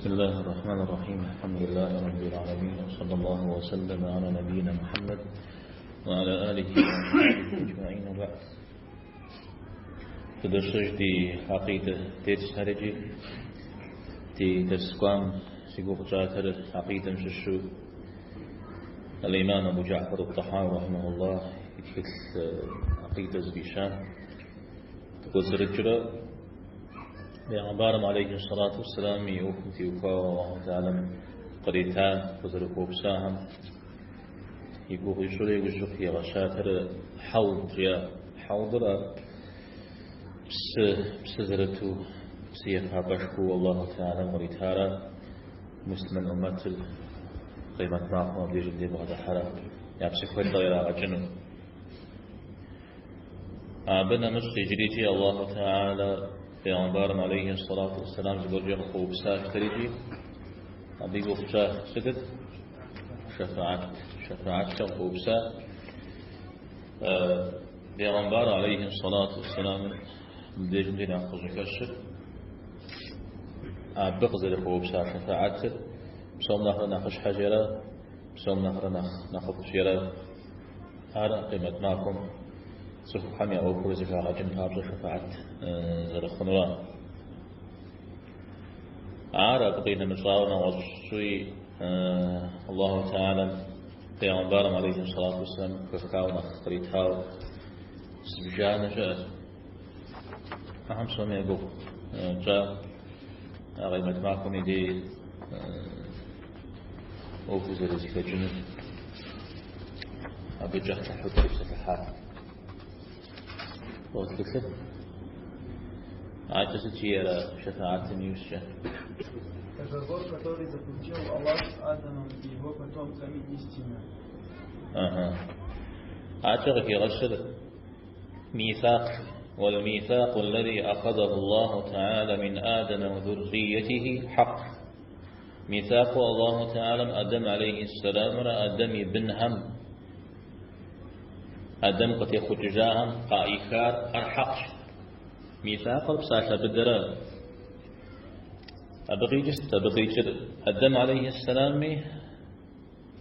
بسم الله الرحمن الرحيم الحمد لله رب العالمين وصلى الله وسلم على نبينا محمد وعلى آله وصحبه أجمعين وبعد Къыдощэж ди гьэкъидэ дерсхэр икӏи ди дерс кӏуам зи гугъу тщӏатэр гьэкъидэм щыщу Аль-Имам Абу Джафар ат-Тахауи рахьимахуллах и тхылъ гьэкъидэ зыфӏищам дыкӏуэцӏрыкӏрэ Бегъымбарым алейхи сэлату уэсселам и ӏуэхум теухуауэ Аллаху Тэхьэлам кърита къызэрыхуэупсахэм и гугъу ищӏурэ иужьу къыхигъэщатэр хьэуд жиӏа. Хьэудыр ар псы, псы зэрыту, псы ефапӏэшхуэу Аллаху Тэхьэлам къритара муслъымэн ӏуммэтыр къемэт махуэм абдежым дей бгъэдыхьэрэ я псыхуэлӏэ ирагъэкӏыну. Абы нэмыщӏ иджырикӏи Аллаху Тэхьэлэ Бегъымбарым алейхи сэлату уэсселам зыгуэркӏэ къыхуэупсащ тэрикӏи, абы и гугъу тщӏа сытыт? Шэфаат. Шэфааткӏэ къыхуэупса Бегъымбар алейхи сэлату уэсселам мыбдежым дей нэхъ къыщӏыхэщыр абы къызэрыхуэупса шэфаатыр псом нэхърэ нэхъыщхьэщи ара, псом нэхърэ нэхъ нэхъыфӏщи ара. Ар къемэт махуэм цӏыхухэм я ӏуэхур зэхагъэкӏын папщӏэ шэфаат зэрыхъунура. Ар абы къинэмыщӏауэ нэгъуэщӏуи Аллаху Тэхьэлэм Пейгъэмбарым алейхи сэлату уэсселам хэхауэ нэхъ къритауэ зыбжанэ щыӏэщ. Ахэм псоми я гугъу тщӏа къемэт махуэм и дей ӏуэхур зэрызэхэкӏынур абы кӏыхь-кӏыхьу тепсэлъыхьа тхылъыр. Акӏэ сыт жиӏэрэ шэфаатым иужькӏэ? Договор, который заключил Аллах с Адамом и его потомками, истина. Ага. Акӏэ къыхигъэщыр ميثاق والميثاق الذي أخذه الله تعالى من آدم وذريته حق Миҫакъыу Аллаху Тэхьэлэм Адэм алейхи сэлямрэ Адэм и бынхэм, Адэм къытехъукӏыжахэм къаӏихар ар хьэкъщ. Миҫакъыр псалъэ быдэрэ. Абы къикӏыр сыт? Абы къикӏыр Адэм алейхи сэлямми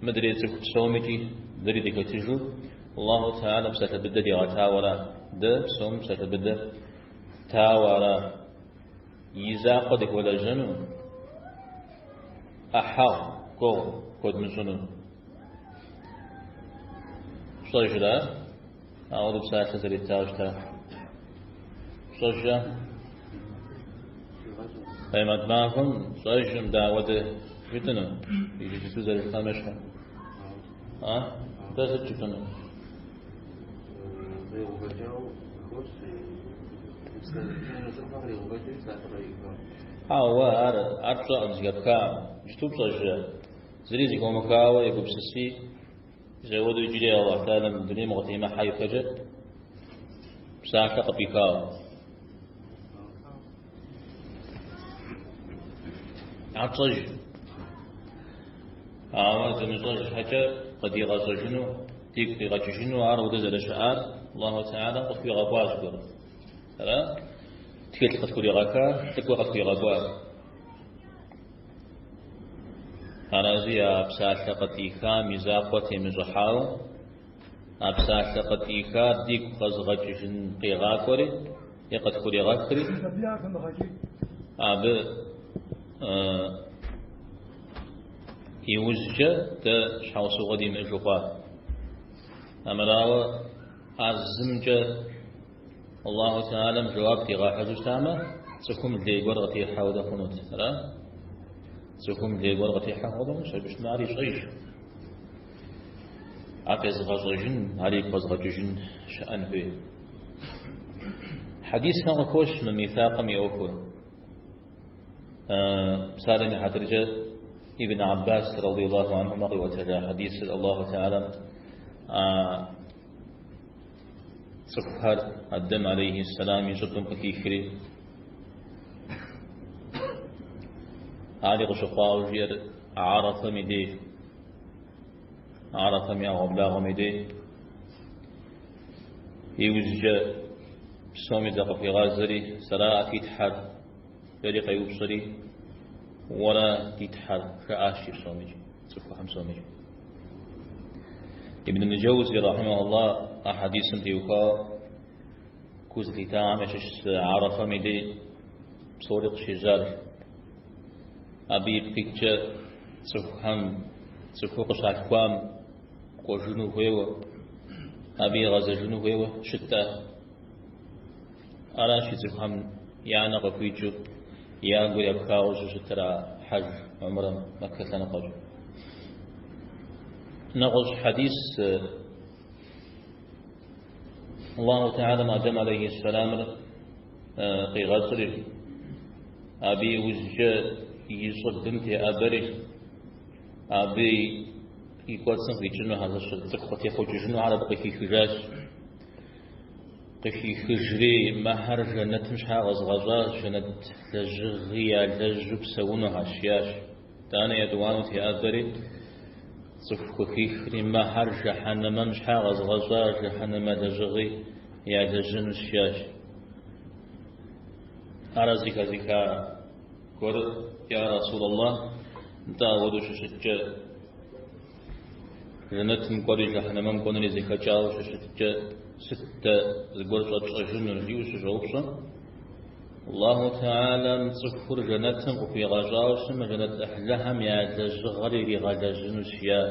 мыдрей цӏыху псомикӏи дэри дыхэтыжу Аллаху Тэхьэлэ псалъэ быдэ дигъэтауэ ара. Дэ псоми псалъэ быдэ ттауэ ара. И закъуэ дыхуэлэжьэну, ӏыхьэгъу, гуэгъу хуэдмыщӏыну. Пщӏэжрэ? Ауэдэ псалъэ зэритауэ щыта. Пщӏэжрэ? Къемэт махуэм тщӏэжым дэ ауэдэ жытӏэну, иджыпсту зэрыжытӏам ещхьу. А? Дэ сыт жытӏэну? Ауэ ар, ар пщӏэкъым, зэхэпхакъым. Иджыпсту пщӏэжрэ? Зыри зэхомыхауэ егупсыси, зэуэду иджыри Аллахь Тэхьэлэм дунейм укъытемыхьэ ипэкӏэ псалъэ къыпӏихауэ. Ар тщӏэж. Ауэ дымыщӏэж щхьэкӏэ къыдигъэщӏэжыну, дигу къигъэкӏыжыну ар ауэдэ зэрыщыӏар Аллаху Тэхьэлэм къытхуигъэкӏуащ зыгуэр. Ара? Тхылъ къытхуригъэха, лӏыкӏуэ къытхуигъэкӏуа. Арази а псалъэ къытӏихам и закъуэ темыщӏыхьауэ, а псалъэ къытӏихар дигу къэзыгъэкӏыжын къигъакӏуэри е къытхуригъэхри, абы иужькӏэ дэ щхьэусыгъуэ димыӏэжу хъуа. Амырауэ а зымкӏэ Аллаху Тэхьэлэм жэуап дигъэхьыжу щытамэ, цӏыхум лей гуэр къытехьэ хуэдэ хъунут. Ара? Цӏыхум лей гуэр къытехьэ хуэдэ хъунущ, абы щытмэ ар ищӏэж. Ар къезыгъэщӏэжын, ар игу къэзгъэкӏыжын щыӏэн хуей. Хьэдисхэм къыхощ мы миҫакъым и ӏуэхур. Псалъэм и хьэтыркӏэ Ибн Аббас радиаллаху анхума къиӏуэтэжа хьэдисыр Аллаху Тэхьэлэм цӏыхухэр Адэм алейхи сэлам и щӏыбым къыхихри, ари къыщыхъуауэ жиӏэр Арафэм и деж, Арафэм и ӏэгъуэблагъуэм и деж. Иужькӏэ псоми закъыхуигъазэри, Сэра фи Тхьэр, жери къеупщӏри. Уэра ди Тхьэр, жаӏащ жи псомикӏ, цӏыхухэм псомикӏ. Ибн Джэузи, рахьимахуллах, а хьэдисым теухуауэ гу зылъитахэм ящыщ Арэфэм и дей псори къыщежьар. Абы ипкъ иткӏэ цӏыхухэм цӏыхур къыщалъхуам кӏуэжыну хуейуэ, абы игъэзэжыну хуейуэ щытӏэ. Аращи, цӏыхухэм я нэ къыхуикӏыу, я гур епхауэ щыщытыр а хьэж умрэм Мэккэ лъэныкъуэкӏэ. Нэгъуэщӏ хьэдис Аллаху Теалэм Адэм алейхи сэламыр къигъэщӏри, абы иужькӏэ и щӏыбым теӏэбэри, абы и кӏуэцӏым къикӏынухэр, цӏыху къытехъукӏыжынухэр абы къыхихыжащ. Къыхихыжри, мыхэр жэнэтым щхьа къэзгъэщӏащ, жэнэт лэжьыгъи ялэжьу псэунухэщ, жиӏащ. Итӏанэ етӏуанэу теӏэбэри, цӏыху къыхихри, мыхэр жыхьэнэмэм щхьа къэзгъэщӏащ, жыхьэнэмэ лэжьыгъи ялэжьынущ, жиӏащ. Ар зэхэзыха гуэр, я Расул Аллах, нтӏэ ауэдэу щыщыткӏэ, Жэнэтым кӏуэри жыхьэнэмэм кӏуэнури зэхэкӏауэ щыщыткӏэ, сыт дэ зыгуэр щӏэтщӏэжынур, жиӏэу щыщӏэупщӏэм, Аллаху Теалэм цӏыхур жэнэтым къыхуигъэщӏауэ щытмэ, жэнэт ӏыхьлыхэм я лэжьыгъэр иригъэлэжьынущ, жиӏа.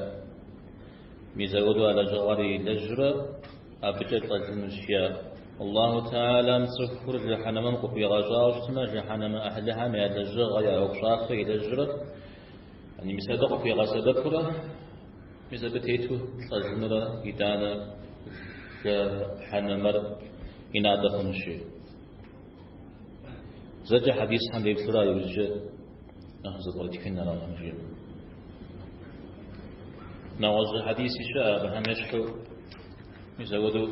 Мис апхуэдэу а лэжьыгъэр илэжьурэ абыкӏэ лӏэжынущ, жиӏа. Аллаху Теалэм цӏыхур жыхьэнэмэм къыхуигъэщӏауэ щытмэ, жыхьэнэмэ ӏыхьлыхэм я лэжьыгъэ, я ӏуэхущӏафэ илэжьурэ, Мис абы къыхуигъэсэбэпурэ, мис абы тету лӏэжынурэ итӏанэ жыхьэнэмэр и натӏэ хъунущ. Зэкӏэ хьэдисхэм деплъурэ иужькӏэ нэхъ зэпкърытхын аракъым жиӏэм. Нэгъуэщӏ хьэдиси щыӏэ абыхэм ещхьу, мис апхуэдэу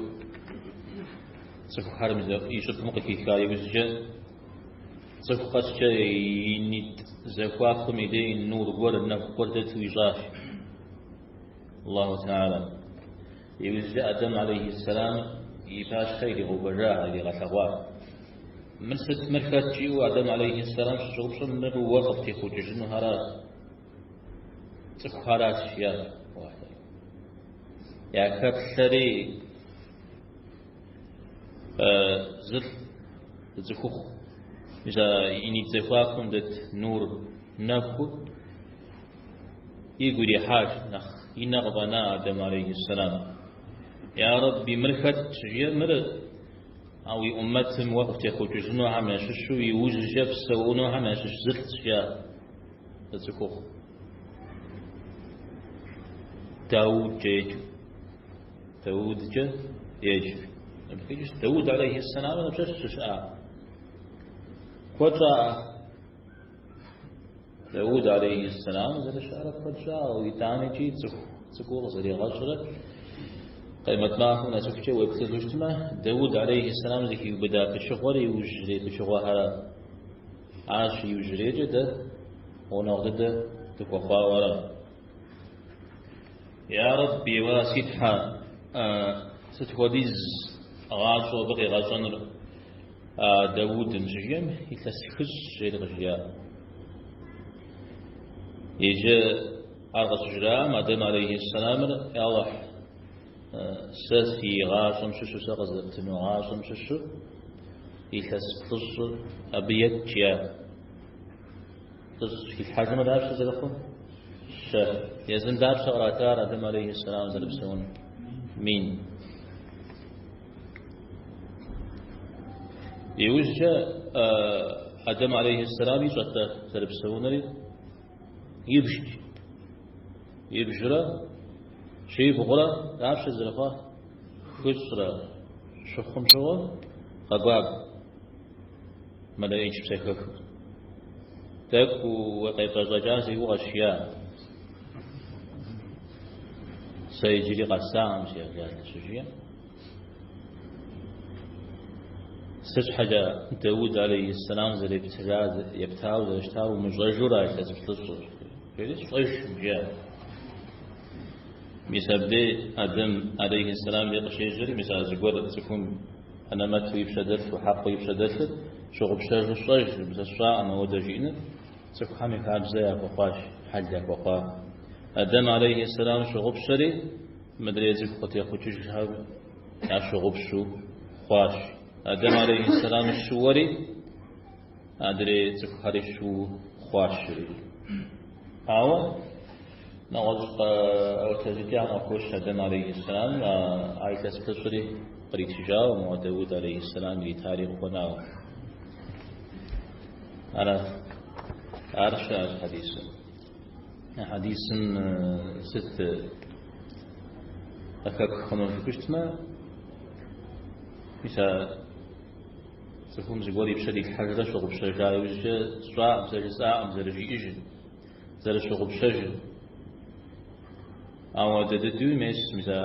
цӏыхухэр и щӏыбым къыхиха иужькӏэ Цӏыху къэскӏэ и нитӏ зэхуакум и дей нур гуэр, нэху гуэр дэту ищӏащ. Аллаху Теалэм. Иужькӏэ Адэм алейхи сэлам и пащхьэ иригъэувэжа, иригъэлъэгъуа. Мыр сыт, мыр хэт жиӏэу Адэм алейхи сэлам щыщӏэупщӏэм, мыр уэ къыптехъукӏыжынухэращ, цӏыхухэращ, жиӏащ. Яхэплъэри Зылӏ, зы цӏыхухъу, мис а и нитӏ зэхуакум дэт нур нэхур игу ирихьащ, нэхъ и нэ къыфӏэна Адэм алейхи сэлам. Я Рэбби, мыр хэт щыжиӏэм, мыр а уи ӏуммэтым уэ къыптехъукӏыжынухэм ящыщу иужькӏэ псэунухэм ящыщ зылӏщ, жиӏа зы цӏыхухъу. Даудкӏэ еджэу. Даудкӏэ еджэу. Абы къикӏыщ Дауд алейхи сэлам дапщэщ щыщыӏа? Куэд щӏаӏэ. Дауд алейхи сэлам зэрыщыӏэрэ куэд щӏауэ, итӏанэкӏи цӏыху цӏыкӏуу къызэригъэщӏрэ къемэт махуэм нэсыхукӏэ уеплъыжу щытмэ, Дауд алейхи сэлам зыхиубыда пычыгъуэр иужьрей пычыгъуэхэрэ. Ар щиужьрейкӏэ дэ гъунэгъу дыдэ дыхуэхъуауэ ара. Я Рэбби, уэ си Тхьэ, сыт хуэдиз гъащӏэу абы къигъэщӏэнур а Даудым щыжиӏэм, илъэс хыщӏ жери къыжриӏа. Иджы ар къыщыжраӏэм, Адэм алейхи сэламыр, Я Алыхь, сэ си гъащӏэм щыщу, сэ къызэптыну гъащӏэм щыщу илъэс плӏыщӏыр абы ет, жиӏа. Плӏыщӏ хилъхьэжмэ дапщэ зэрыхъур? Щэ. Езым дапщэ къратар Адэм алейхи сэлам зэрыпсэун? Мин. Иужькӏэ Адэм алейхи сэлам ищӏэрт зэрыпсэунури ибжт. Ибжрэ щибгъурэ дапщэ зэрыхъуа? Хыщӏрэ щыхъум щыгъуэ къэкӏуа мэлэӏич псэхэхыр. Тӏэкӏу укъепӏэщӏэкӏа си гугъэщ, жиӏа. Сэ иджыри къэсакъым си ажалыр, щыжиӏэм. Сыт щхьэкӏэ Дауд алейхи сэлам зэрептыжа, ептауэ зэрыщытар умыщӏэжурэ илъэс плӏыщӏыр? Жери сщӏэжкъым, жиӏа. Мис абдей Адэм алейхи сэлам дей къыщежьэри, мис а зыгуэр цӏыхум анэмэту и пщэ дэлъу, хьэкъыу и пщэ дэлъыр щыгъупщэжу сщӏэжкъым, сэ сщӏакъым ауэдэ жиӏэныр. Цӏыхухэм и хабзэ яхуэхъуащ, хьэл яхуэхъуа. Адэм алейхи сэлам щыгъупщэри, мыдрей цӏыху къытехъукӏыжхэм ящыгъупщу хъуащ. Адэм алейхи сэлам щыуэри, адрей цӏыхухэри щыу хъуащ. Ауэ нэгъуэщӏ къэӏуэтэжыкӏэхэм къыхощ Адэм алейхи сэлам а илъэс плӏыщӏри къритыжауэ, моуэ Дауд алейхи сэлам иритари къыхуэнауэ. Ара, ар щыӏэщ хьэдисым. А хьэдисым сыт къыхэпх хъуну жыпӏэу щытмэ, мис а цӏыхум зыгуэр и пщэ дилъхьэжрэ щыгъупщэжа иужькӏэ сщӏаӏым, сэ жысӏаӏым зэрыжиӏэжыр, зэрыщыгъупщэжыр. Ауэдэ дыдэуи мес, мис а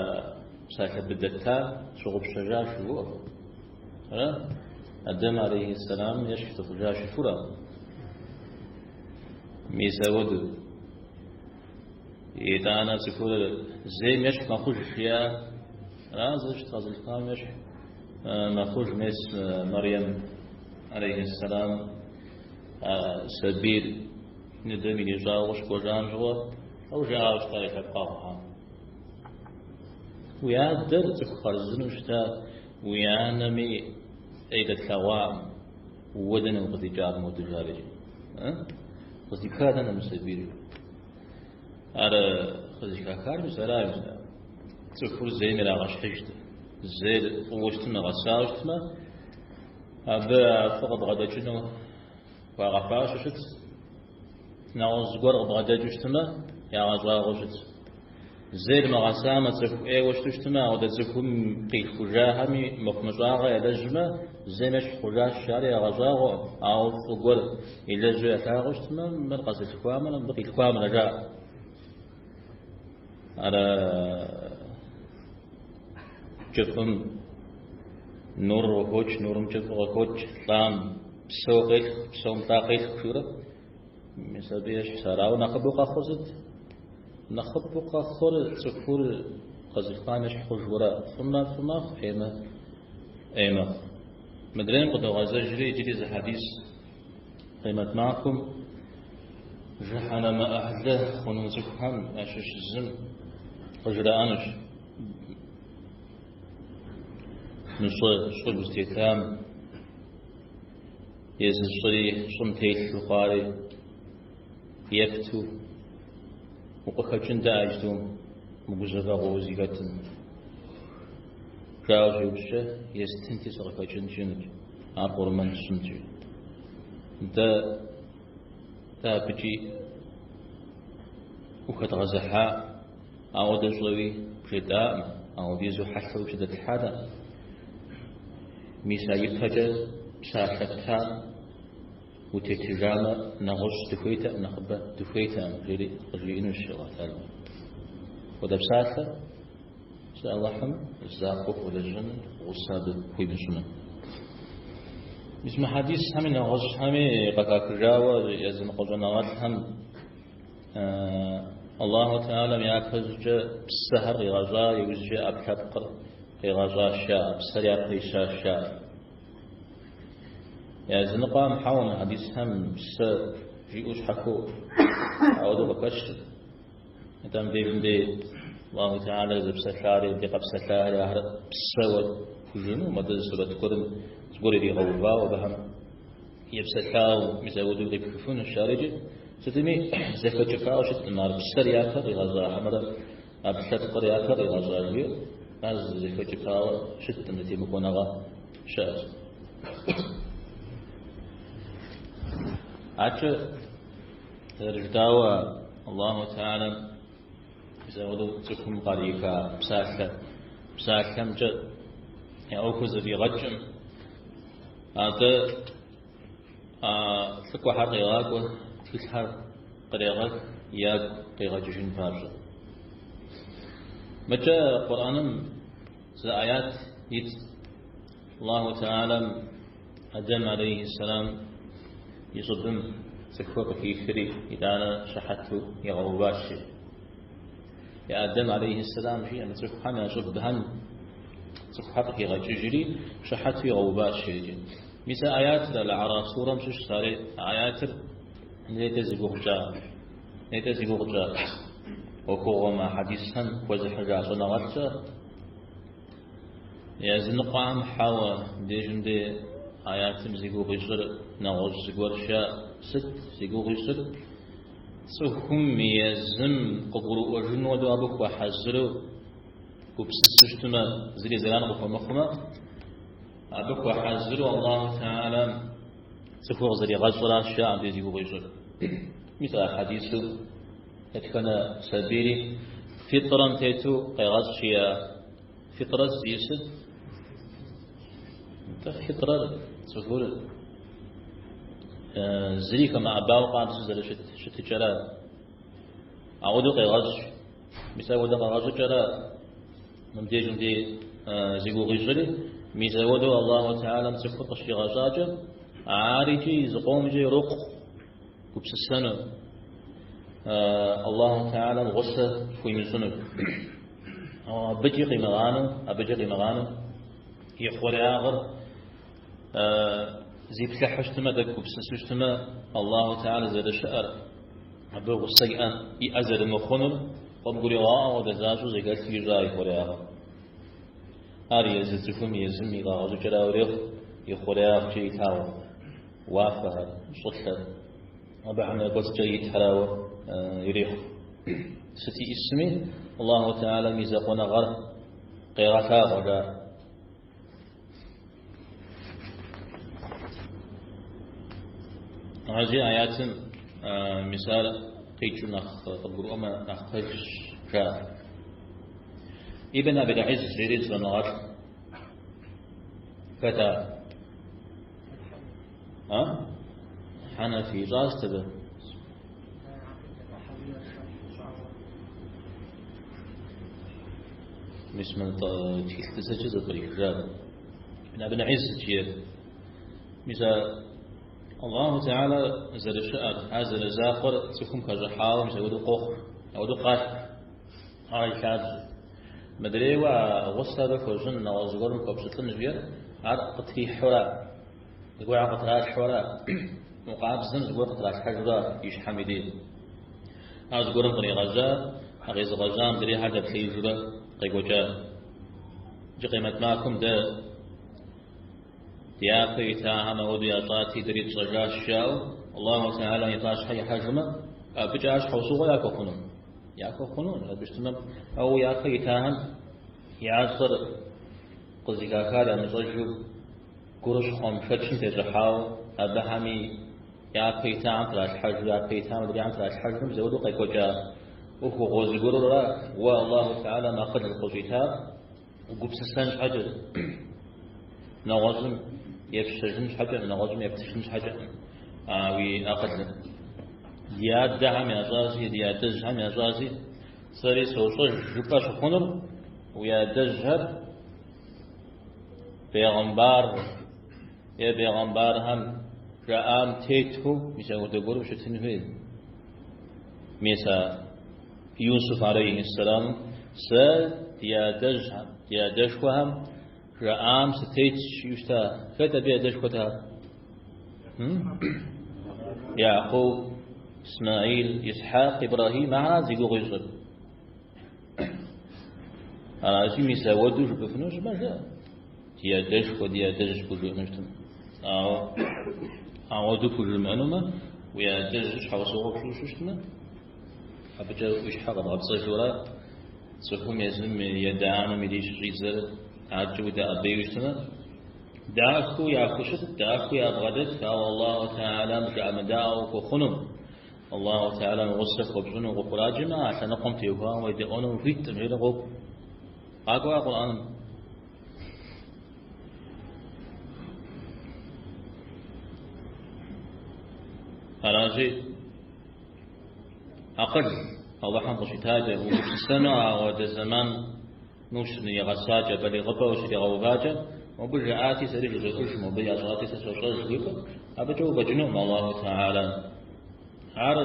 псалъэ быдэ ттар щыгъупщэжащ жыуӏэкъым. Ара? Адэм алейхи сэлам ещхь дыхъужащ жыфӏэура? Мис ауэдэу. Итӏанэ цӏыхур зейм ещхь мэхъуж жиӏа? Ара зыщт къэзылъхуам ещхь мэхъуж мес Мэрием алейхи сэлам сабийр ныдэм ирищӏауэ къыщыкӏуэжам щыгъуэ, ауэ жаӏауэ щыта и лъэпкъэгъухэм. Уи адэр цӏыху хъарзынэу щыта, уи анэми ӏей дэтлъэгъуакъым, уэ дэнэ укъыздикӏар моду жарикӏ. Къыздипха дэнэ мы сабийр? Ар къызыхахар мис ара мис ар. Цӏыхур зейм ирагъэщхьыжт. Зейр фӏыуэ щытмэ, гъэсауэ щытмэ, абы фӏы къыбгъэдэкӏыну хуагъэфащэу щыт. Нэгъуэщӏ зыгуэр къыбгъэдэкӏыу щытмэ, ягъэщӏагъуэу щыт. Зейр мыгъэсамэ, цӏыху ӏейуэ щыту щытмэ, ауэдэ цӏыхум къилъхужахэми мыхъумыщӏагъэ ялэжьмэ, зейм ещхь хъужащ, ари ягъэщӏагъуэ, ауэ фӏы гуэр илэжьу ялъагъуу щытмэ, мыр къэзылъхуамрэ мыбы къилъхуамрэ жаӏэ. Ара кӏыфӏым нур къыхокӏ, нурым кӏыфӏ къыхокӏ, лӏам псэу къелъху, псэум лӏа къелъху жиӏэрэ. Мис абы ещхьщ ар. Ауэ нэхъыбэу къэхъур сыт? Нэхъыбэу къэхъур цӏыхур къэзылъхуам ещхь хъужурэ, фӏымэ фӏы мэхъу, ӏеймэ ӏей мэхъу. Мыдрейм къыдогъэзэжри иджыри зы хьэдис къемэт махуэм жыхьэнэмэ ӏыхьлы хъуну цӏыхухэм ящыщ зым къыжраӏэнущ. Мы щӏы щӏыгу зытетам езы щӏыри щӏым телъу хъуари епту укъыхэкӏын дэӏэ иджыту мы гузэвэгъуэ узыхэтым. Жаӏэу щеупщӏкӏэ, естынти сыкъыхэкӏынт жиӏэнущ, ар къурмэн сщӏынт жи. Дэ дэ абыкӏи ухэдгъэзыхьа, ауэдэ щӏэуи бжетӏаӏым, ауэдизу хьэлъэу уи пщэ дэтлъхьатэкъым. Мис а ипэкӏэ псалъэ птам утетыжамэ, нэгъуэщӏ дыхуейтэкъым, нэхъыбэ дыхуейтэкъым, жери къыжиӏэнущ Аллахь Тэхьэлам. Хуэдэ псалъэ сэ Аллахьым закъуэ хуэлэжьэным гъусэ абы хуимыщӏыну. Мис мы хьэдисхэми нэгъуэщӏхэми къыхахыжауэ языныкъуэ щӏэныгъэлӏхэм Аллаху Тэхьэлам япэ щӏыкӏэ псэхэр къигъэщӏа, иужькӏэ ӏэпкълъэпкъыр къигъэщӏащ жаӏэ, псэр япэ ищащ жаӏэ. Языныкъуэм хьэуэ мы хьэдисхэм псэ жиӏэу щхьэхуэу ауэдэу къыхэщыр. Атӏэ мыбдежым дей Аллаху Тэхьэлэр зэпсэлъари, ди къэпсэлъахэри ахэр псэуэ пхужыӏэнукъым, атӏэ зы сурэт гуэрым зыгуэр иригъэувауэ абыхэм епсэлъауэ мис ауэдэу къипхыфынущ ар икӏи. Сытми зэхэкӏыпауэ щыткъым ар псэр япэ къигъэщӏа хьэмэрэ ӏэпкълъэпкъыр япэ къигъэщӏа жиӏэу, ар зэхэкӏыпауэ щыткъым, зэтемыхуэныгъэ щыӏэщ. Адэкӏэ зэрыжытӏауэ Аллаху Тэхьэлам мис ауэдэу цӏыхум къариха псалъэ, псалъэмкӏэ я ӏуэхур зэфӏигъэкӏым, атӏэ а лӏыкӏуэхэр къегъакӏуэ, тхылъхэр кърегъэх, ягу къигъэкӏыжын папщӏэ. Мыкӏэ Къурӏэным зы аят ит Аллаху Тэхьэлам Адэм алейхи сэлам и щӏыбым цӏыхухэр къыхихри, итӏанэ щыхьэту игъэуващ. Я Адэм алейхи сэлам жиӏэм, цӏыхухэм я щӏыбхэм цӏыхухэр къыхигъэкӏыжри, щыхьэту игъэуващ иджы. Мис а аятыр, Аль-Араф сурэм щыщщ ари, а аятыр. Нетӏэ зи гугъу тщӏа, нетӏэ зи гугъу тщӏа ӏуэхугъуэм а хьэдисхэм хуэзыхьыжа щӏэныгъэлӏ щыӏэ. Языныкъуэхэм хьэуэ, мыбдежым де аятым зи гугъу ищӏыр нэгъуэщӏ зыгуэр жаӏэ. Сыт зи гугъу ищӏыр? Цӏыхум езым къыгурыӏуэжын хуэдэу абы хуэхьэзыру гупсысу щытмэ, зыри зэран къыхуэмыхъумэ, абы хуэхьэзыру Аллаху Теалэм цӏыхур къызэригъэщӏыращ жаӏэ абы зи гугъу ищӏыр. Мис а хьэдису дэтхэнэ сабийри фитӏрэм тету къегъэщӏ жиӏа фитӏрэр зиӏысыр. Нтӏэ фитӏрэр цӏыхур зыри хэмыӏэбауэ къабзэу зэрыщыт щытыкӏэра. Ауэдэу къегъэщӏ. Мис ауэдэ къэгъэщӏыкӏэра мыбдежым де зи гугъу ищӏри, мис ауэдэу Аллаху Теалэм цӏыхур къыщигъэщӏакӏэ, ар икӏи зыкъомкӏэ ирокъу гупсысэну, Аллаху Теалэм гъусэ хуимыщӏыну. Абыкӏи къимыгъанэу, абыкӏи къимыгъанэу и хъуреягъыр зиплъыхьу щытмэ, тӏэкӏу гупсысу щытмэ, Аллаху Теалэ зэрыщыӏэр, абы гъусэ иӏэ зэрымыхъунур къыбгуригъаӏуэ хуэдэ защӏэу зэхэлъу ищӏа и хъуреягъыр. Ар езы цӏыхум езым и къэгъэщӏыкӏэрауэ ирехъу, и хъуреягъкӏэ илъагъу уафэхэр, щӏылъэр, абыхэм я кӏуэцӏкӏэ итхэрауэ ирехъу. Сыт иӏысми, Аллаху Теалэм и закъуэныгъэр къегъэлъагъуэ, жаӏэ. Аращи, аятым мис ар къикӏыу нэхъ къыбгурыӏуэмэ, нэхъ пэжщ, жаӏэ. Ибн Абил Изз жери щӏэныгъэлӏ. Хэт ар? А? Хьэнэфи ищӏащ абы. Мис мы тхылъ дызэджэр зэпкърихыжар. Ибн Абил Изз жиӏэр. Мис а Аллаху Теала зэрыщыӏэр, ар зэрызакъуэр цӏыхум хэщӏыхьауэ мис апхуэдэу къохъу, апхуэдэу къалъху. Ар и лъабжьэ. Мыдрейуэ а гъусэ абы хуэщӏын, нэгъуэщӏ зыгуэрым хуэпщылӏын жиӏэр, ар къытрихьэура, зыгуэрхэр къытралъхьэура, мыкъабзэм зыгуэр къытралъхьэжура и щхьэм и дей. Ар зыгуэрым къригъэжьа, а къезыгъэжьам мыдрейхэр дэплъеижурэ къекӏуэкӏа. Иджы къемэт махуэм дэ дяпэ итахэм ауэдэу ящӏати, дэри тщӏэжащ, жаӏэу Аллаху Теалэм и пащхьэ ихьэжмэ, абыкӏэ ар щхьэусыгъуэ яхуэхъуну? Яхуэхъуну, абы щытмэ, ауэ япэ итахэм ящӏэр къызыхахар ямыщӏэжу гурыщхъуэм, шэчым тещӏыхьауэ, абыхэми япэ итахэм тралъхьэжу, япэ итам адрейхэм тралъхьэжу, мис ауэдэу къекӏуэкӏа ӏуэхугъуэ зыгуэрурэ уэ Аллаху Теалэм акъыл къыщӏитар угупсысэн щхьэкӏэ, нэгъуэщӏым епщэжын щхьэкӏэ, нэгъуэщӏым ептыжын щхьэкӏэ а уи акъылыр. Ди адэхэм ящӏащи, ди адэжьхэм ящӏащи, сэри сощӏэж жыпӏэ щыхъунур уи адэжьхэр бегъымбар е бегъымбархэм жаӏам тету мис апхуэдэ гуэру щытын хуей. Мис а Юсуф алейхи сэлам сэ ди адэжьхэм, ди адэшхуэхэм жаӏам сытетщ жиӏэу щыта. Хэт абы и адэшхуэт ар? Якъуб, Исмаил, Исхьакъ, Ибрахим, ахэр зи гугъу ищӏыр. Аращи, мис ауэдэу жыпӏэфыну щытмэ, жыӏэ. Ди адэшхуэ, ди адэжь пхужыӏэну щытмэ. Ауэ ауэдэу пхужымыӏэнумэ, уи адэжьыр щхьэусыгъуэ пщӏыу щытмэ, абыкӏэ уи щхьэ къэбгъэпцӏэжурэ цӏыхум езым и адэ-анэм и деж щыщӏидзэр адэкӏэ удэӏэбейуэ щытмэ, дахэу яхущыт, дахэу ябгъэдэт, ауэ Аллаху Теалэм жыӏэмыдаӏуэ ухуэхъуну, Аллаху Теалэм гъусэ хуэпщӏыну укъыхураджэмэ, а лъэныкъуэм теухуауэ уедэӏуэну ухуиткъым, жери къокӏуэ. Къакӏуа Къурӏэным. Аращи, акъыл Алыхьым къыщитакӏэ, угупсысэну ауэдэ зэман ущынигъэсакӏэ, балигъыпӏэ ущригъэувакӏэ, мобы жаӏати, сэри жызоӏэж, мобы ящӏати, сэ сощӏэж жыпӏэу, абыкӏэ уфӏэкӏынукъым Аллаху Теалэм. Ар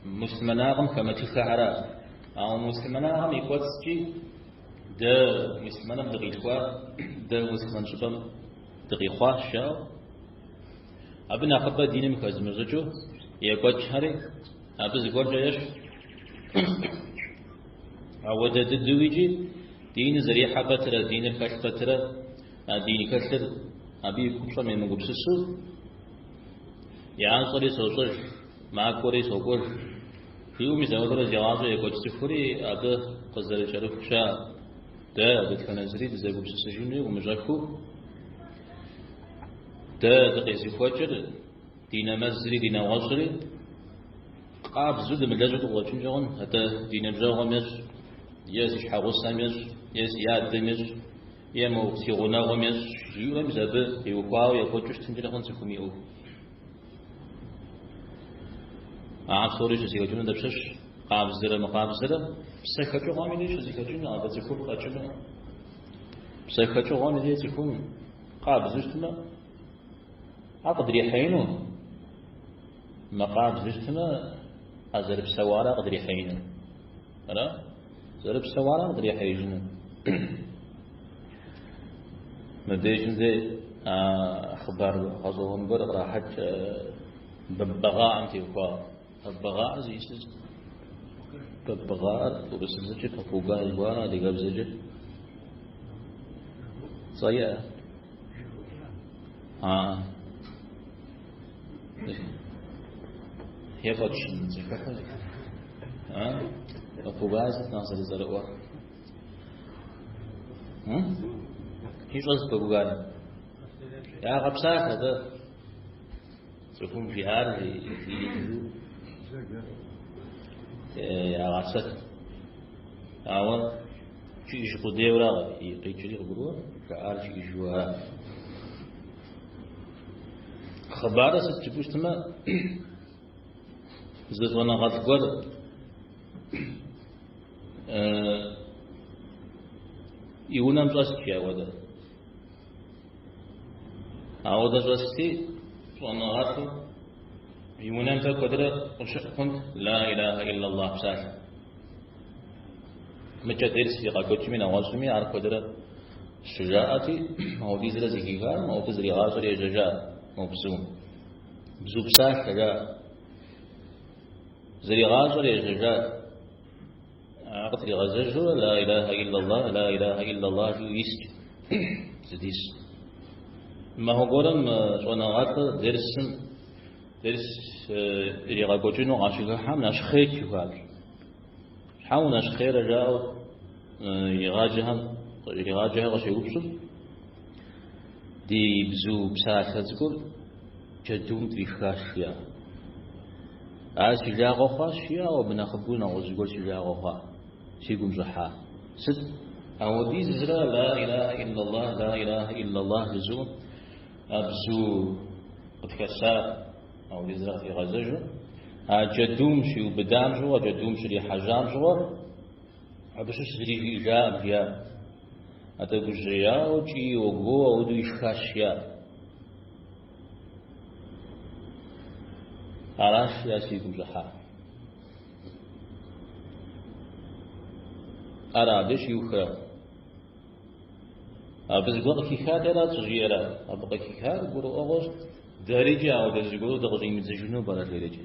муслъымэнагъым хэмытыххэхьэра. Ауэ муслъымэнагъым и кӏуэцӏкӏи дэ муслъымэным дыкъилъхуа, дэ муслъымэн щӏыпӏэм дыкъихъуащ, жаӏэу. Абы нэхъыбэ диным хэзымыщӏыкӏыу екӏуэкӏхэри абы зыгуэркӏэ ещхь. Ауэдэ дыдэу икӏи диныр зэрихьэ пэтрэ, диныр хэлъ пэтрэ, а дин хэлъыр абы и купщӏэм емыгупсысу, ящӏэри сощӏэж, макӏуэри сокӏуэж. Жиӏэу мис ауэдэрэ зи гъащӏэ екӏуэкӏ цӏыхури абы къызэрыкӏэрыху щыӏэ. Дэ дэтхэнэ зыри дызэгупсысыжыну умыщӏэхыу, дэ дыкъезыхуэкӏыр ди нэмэзри ди нэгъуэщӏри къабзэу дымылэжьу дыкъыщӏэкӏынкӏэ хъун, атӏэ ди ныбжьэгъум ещӏ, е си щхьэгъусэм ещӏ, е си адэм ещӏ, е мо си гъунэгъум ещӏ, жиӏэурэ мис абы теухуауэ екӏуэкӏыу щытынкӏэ хъун цӏыхум и ӏуэху. А псори щызэхэкӏыну дапщэщ? Къабзэрэ мыкъабзэрэ псэ хэкӏыгъуэм и деж щызэхэкӏыну, абы цӏыхур къэкӏыну. Псэ хэкӏыгъуэм и деж цӏыхум къабзэу щытмэ, ар къыдрихьеину, мыкъабзэу щытмэ, а зэрыпсэуара къыдрихьеину. Ара? Зэрыпсэуара къыдрихьеижыну. Мыбдежым де хъыбар гъэщӏэгъуэн гуэр кърахьэкӏ бэббэгъаӏэм теухуауэ. Бэббэгъаӏэр зиӏысыр бэббэгъаӏэр урысыбзэкӏэ попугай жыхуаӏэр адыгэбзэкӏэ цӏэ иӏэ? А. Ефӏэкӏын зэхэхьэ. А? Попугай сыт нэхъ зэрыцӏэрыӏуэр? Ищӏэс попугай. Ягъэпсалъэ дэ. Цӏыхум жиӏар жиӏэжу ягъэсэт. Ауэ жиӏэж къудейуэра къикӏри къыгурыӏуэ, жаӏар жиӏэжу ара. Хъыбарыр сыт жыпӏэу щытмэ, зы щӏэныгъэлӏ гуэр и унэм щӏэст, жи ауэдэ. Ауэдэ щӏэсти, щӏэныгъэлӏу и унэм тӏэкӏу куэдрэ къыщыӏу хъунт ла илахэ иллаллах псалъэ. Мыкӏэ дерс иригъэкӏуэкӏми нэгъуэщӏми ар куэдрэ щыжаӏэти, ауэдизрэ зэхихар, ауэдэ зригъащӏэри ежьэжа мо бзум. Бзу псалъэ жаӏэ. Зригъащӏэри ежьэжа. Къытригъэзэжурэ ла илахэ иллаллах, ла илахэ иллаллах жиӏэу ист зыдис. Махуэ гуэрым щӏэныгъэлӏыр дерсым дерс иригъэкӏуэкӏыну къащыхыхьэм нэщхъейт жыхуаӏэщ. Щхьэ унэщхъейрэ жаӏэу иригъаджэхэм иригъаджэхэр къыщеупщӏым, ди бзу псалъэ цӏыкӏур джэдум тришхащ, жиӏа. Ар си жагъуэ хъуащ, жиӏа, ауэ абы нэхъыбэу нэгъуэщӏ зыгуэр си жагъуэ хъуа, си гум щӏыхьа. Сыт? Ауэдизрэ ла илахэ иллаллах, ла илахэ иллаллах жызыӏэу а бзу къытхэсар, ауэдизрэ къытригъэзэжу, а джэдум щиубыдам щыгъуэ, джэдум щрихьэжьам щыгъуэ, абы щыщ зыри жиӏэжакъым, жиӏа. Атӏэ гужьеяуэ, кӏийуэ, гуоуэ ауэдэу ишхащ, жиӏа. Аращ жиӏа си гум щӏыхьар. Ара абы щиухрэ? Абы зыгуэр къыхихат ара щӏыжиӏэрэ? Абы къыхихар гурыӏуэгъуэщ, дэрикӏи ауэдэ зыгуэру дыкъыщӏимыдзыжыну пӏэрэ жерикӏи.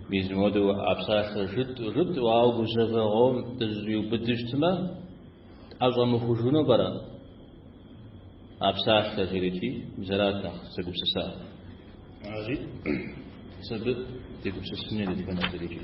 Мис мыуэдэу а псалъэр жытӏу, жытӏу, ауэ гузэвэгъуэм дызэщӏиубыдэу щытмэ, тӏэщӏэмыхужыну пӏэрэ? А псалъэр жерикӏи, мис арат нэхъ зэгупсысар. Аращи, мис абы дегупсысыну дэтхэнэ зырикӏи.